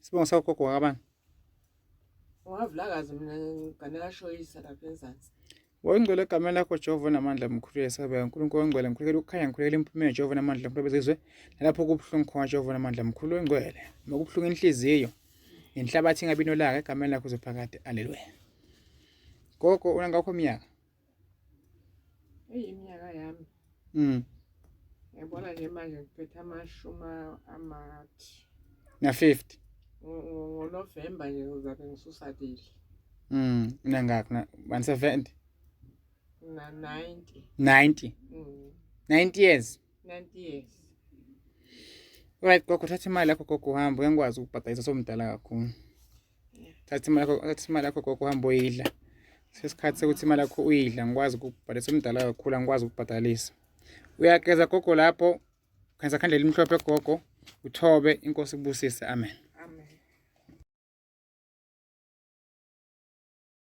Sibongo sakho gogo wakabani? Ungavulakazi mina ngigane kashoyisa lapha enzansi. Wongcwele egameni lakho Jehova onamandla mkhulu yesabeka uNkulunkulu ongcwele ngikhulekela ukukhanya ngikhulekela impumelo Jehova onamandla mkhulu bezizwe nalapho kubuhlungu khona Jehova onamandla mkhulu ongcwele makubuhlungu inhliziyo inhlabathi ingabi nolaka egameni lakho uzophakade aleluya Gogo unangakho iminyaka Eyi iminyaka yami. Yabona nje manje ngiphethe amashumi amathi. Na 50. NgoNovember nje ngizabe ngisusalile. Unangakhi na 170? Na 90. 90. 90 years. 90 years. Right gogo thatha imali yakho gogo uhambe uyangikwazi ukubhadalisa somdala kakhulu. Thatha imali yakho, thatha imali yakho gogo uhambe uyidla. Sesikhathi sekuthi imali yakho uyidla, ngikwazi ukubhadalisa umdala kakhulu, angikwazi ukubhadalisa. Uyageza gogo lapho, khanisa khandlela elimhlophe gogo, uthobe inkosi ibusise. Amen.